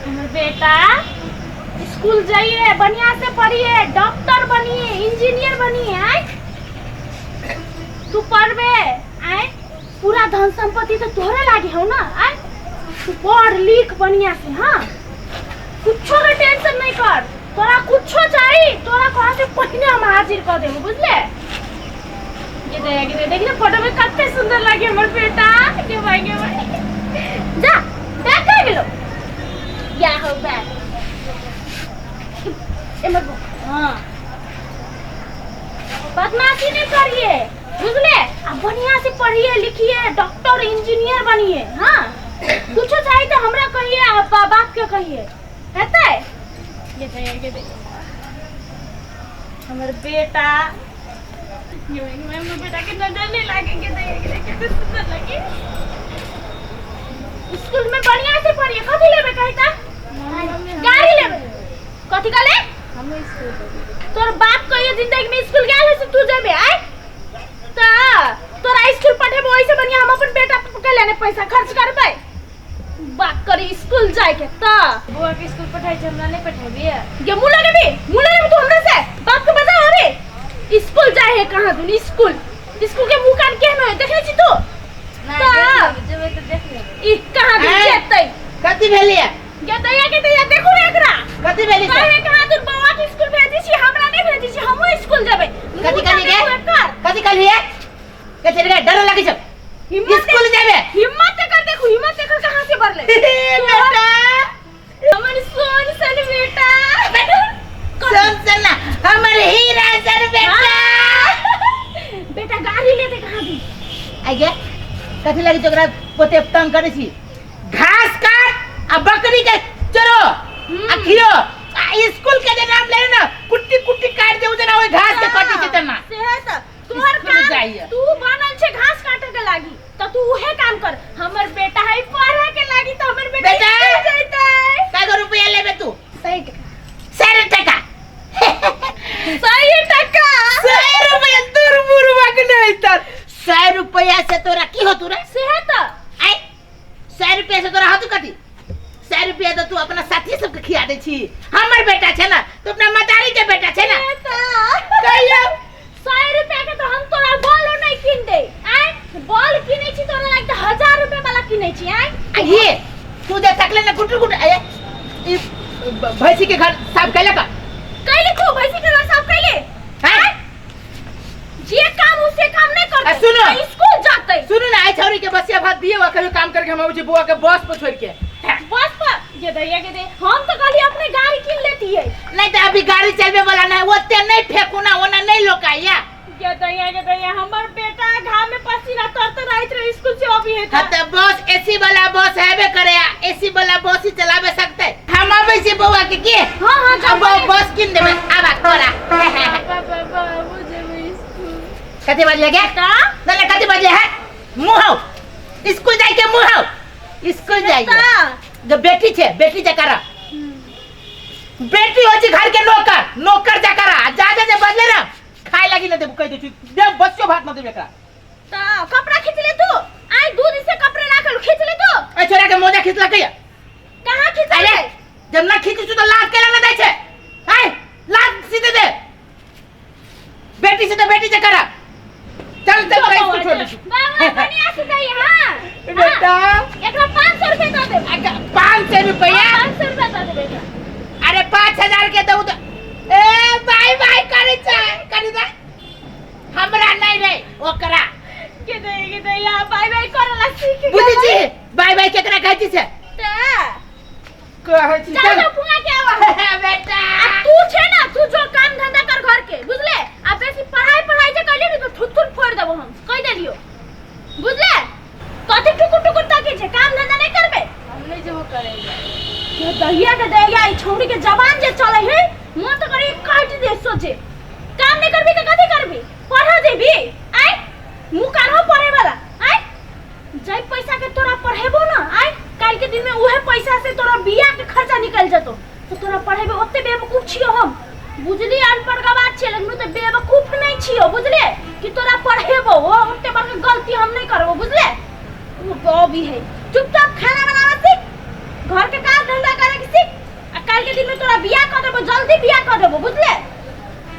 हमर बेटा स्कूल जाइए, बढ़िया से पढ़िए, डॉक्टर बनिए, इंजीनियर बनिए। आय तू पढ़बे, आय पूरा धन संपत्ति तो तोहरे लागे हो ना। आय तू पढ़ लिख बढ़िया से, हाँ कुछो के टेंशन नहीं कर। तोरा कुछो चाहिए तोरा कहा से पहिने हम हाजिर कर देबो, बुझले? ये देख ये देख ना फोटो में कते सुंदर लागे हमर बेटा। के भाई के भाई जा बैग कहाँ गेलो? या हो बैग एमर। हाँ बदमाशी नहीं करिए, बुझले? आ बढ़िया से पढ़िए लिखिए, डॉक्टर इंजीनियर बनिए। हाँ कुछो चाहिए तो हमरा कहिए आ बाप के कहिए, हेतै? ये दे ये दे हमर बेटा, ये हमर बेटा के नजर नहीं लागे। के दे ये दे सुंदर लगे। स्कूल में बढ़िया से पढ़िए। कथी लेबे कहिता? गाड़ी लेबे। कथी कहले? हम स्कूल जेबै। तोर बाप कहियो जिंदगी में स्कूल गेल है से तू जेबे? आय त तोरा स्कूल पठेबो ओइसे बढ़िया हम अपन बेटा के लेने पैसा खर्च करबै। बात करी स्कूल जाए के त बौआ के स्कूल पठाइ छै, हमरा नहि पठेबियै? ये मुँह लगेबी, मुँह लगेबी तू हमरा से? बाप के बजा अबे स्कूल जाए है कहाँ दुनी। स्कूल स्कूल के मुँह कान केहन है देखै छी तू? नहि। तऽ? देख लेबै, जेबै तऽ देख लेबै। ई कहाँ दुन आँय? जेतै? कथी भेलियै? गे दैया के दैया, देखू रे एकरा। कथी भेली से? कहे कहाँ दुन बौआ के स्कूल भेजी छी, हमरा नहीं भेजी छी। हमहूँ स्कूल जेबै। कथी मुँह कहली गे? देखू एकर। कथी कहलियै? कथी रे, डर लगै छौ? हिम्मत स्कूल जेबै? हिम्मत एकर देखू, हिम्मत एकर कहाँ से बढ़ले। बेटा हमर सोन सन बेटा। सुन सुन ना, हमर हीरा सन बेटा। बेटा गाड़ी लेते कहाँ दी? आइ गे, कथी लगी छै ओकरा पोते तंग करै छी? घास काट आ बकरी के चरो आ खियो आ स्कूल के जे नाम ले ना, कुट्टी कुट्टी काट दे जेना ओइ घास के कटी छै तेना। से त तोहर स्कूल काम जाइए। तू बनल छै घास काटे के लागी त तू उहे काम कर। हमर बेटा है पढ़े के लागी त हमर बेटा बेटा! स्कूल जैतै। कएगो रुपया लेबे तू? 100 टका। 100 टका? 100 टका। 100 रुपया तोर बुढ़वा के नहीं तर 100 रुपया से तोरा की होतू रे? से त आइ 100 रुपया से तोरा होतू कथी? 100 रुपया तो तू अपना साथी सबके खिया दै छी। हमर बेटा छै ना, तू अपना मतारी के बेटा छै ना। से त कहियो 100 रुपया के तो हम तोरा बॉलो नहीं किन दे। आय बॉल किनै छी तोरा लागी त 1000 रुपया वाला किनै छी। आय आ ये तू जे तकले ना गुटुर गुटुर, आये ई भैंसी के घर साफ कैला का? कैले तू भैंसी के घर साफ कैले? हैं? जे काम हो से काम नहीं करते। आ, सुनो। आ, स्कूल जाते। सुनू ना, आई छौरी के बसिया भात दिए वा कहियो काम करके हम अबै छी बौआ के बस पर छोड़ के। बस पर ये दैया के दे, हम तो कहली अपने गाड़ी किन लेती है। नहीं तो अभी गाड़ी चलबे वाला नहीं, ओते नहीं फेंकू ना, ओना नहीं लोकाइया। ये दैया के दैया, हमर बेटा घाम में पसीना तर तर आइत रहे स्कूल से अभी है। हाँ तो बस एसी वाला बस हैबे करे, एसी वाला बस ही चलावे सकते। हम अबै छी बौआ के के। हाँ हाँ हम बस किन देबै आबा तोरा। पापा बाबू जेबै स्कूल। कथी बजले गे? बेटा ना ना, कथी बजले है? मुँह हौ स्कूल जाय के, मुँह हौ स्कूल जाय के। जो बेटी छे, बेटी जकरा बेटी हो छी घर के नौकर, नौकर जकरा जादे जे बजले ना खाए लागी न देबू, कहि दै छी दे बच्चो भात न देबे एकरा। त कपड़ा खींच ले तू। आई दूध से कपड़े राखल खींच ले तू। ए छोरा के मोजा खींचलकै या? कहाँ खींच अरे जब ना खींची छु तो लात केला न दै छै? आय लात सीधे दे बेटी से, तो बेटी से करा। चल चल, तोरा स्कूल छोड़ दै छी। बाबा बढ़िया से दे। हां बेटा एकरा 500 रुपया दे देब। 500 रुपया? 500 रुपया दे देब एकरा। अरे 5000 के दऊ तो ए बाय बाय करे छै, करी दे। हमरा नहीं रे ओकरा के दे के दे या बाय बाय करला सीख। बुझै छी बाय बाय केकरा कहै छी से? त कहै छी। चल चल तो फुआ के आवा। बेटा आ तू छै ना, तू जो काम धंधा कर घर के, बुझले? आ बेसी पढ़ाई पढ़ाई जे कैली ने तो थुथुन फोड़ देबो हम, कह देलियो, बुझले? कथी टुकुर टुकुर ताके छै? काम धंधा नहीं करबे? हम नहि जेबो करै लए। ये दहिया के दहिया, ई छौड़ी के जबान जे चले है, मन तो करे काट दे सोचे। काम नहीं करबी तो कथी करबी? पढ़ा देबी? आय मुंह कान हो पढ़े वाला। आय जै पैसा के तोरा पढ़ेबो ना, आय काल के दिन में उहे पैसा से तोरा बियाह के खर्चा निकल जतो तो तोरा पढ़ेबे? ओते बेवकूफ छियो हम, बुझली? अनपढ़ गवार छियै लेकिन ओते बेवकूफ नहीं छियो, बुझले? कि तोरा पढ़ेबो ओ ओते बड़का गलती हम नहीं करबो, बुझले? वो भी है, चुपचाप खाना बनावे सीख, घर के काज धंधा। देबो, जल्दी बियाह कर देबो, बुझले?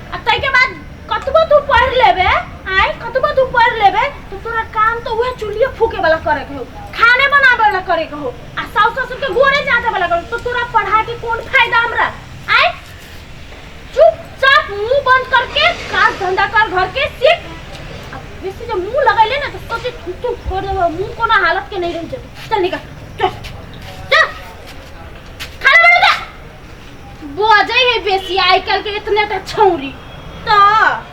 आ ताहिके बाद कतबो तू पढ़ लेबे, आय कतबो तू पढ़ लेबे तो तोरा काम तो उहे चूल्हे फूके वाला करे के हो, खाने बनावे वाला करे के हो, आ सास ससुर के गोरे जाते वाला करे, तो तोरा पढ़ा के कौन फायदा हमरा? आय चुपचाप मुंह बंद करके काज धंधा कर, घर के सीख। अब बेसी जब मुंह लगैले ना तो सोचे थूक थूक फोड़ देबो, मुंह कोनो हालत के नहीं रह जेतो। चल निकल, चल चल, खाना बना जा। बजै है बेसी आइ काल्हि के इतने टा छौरी। तऽ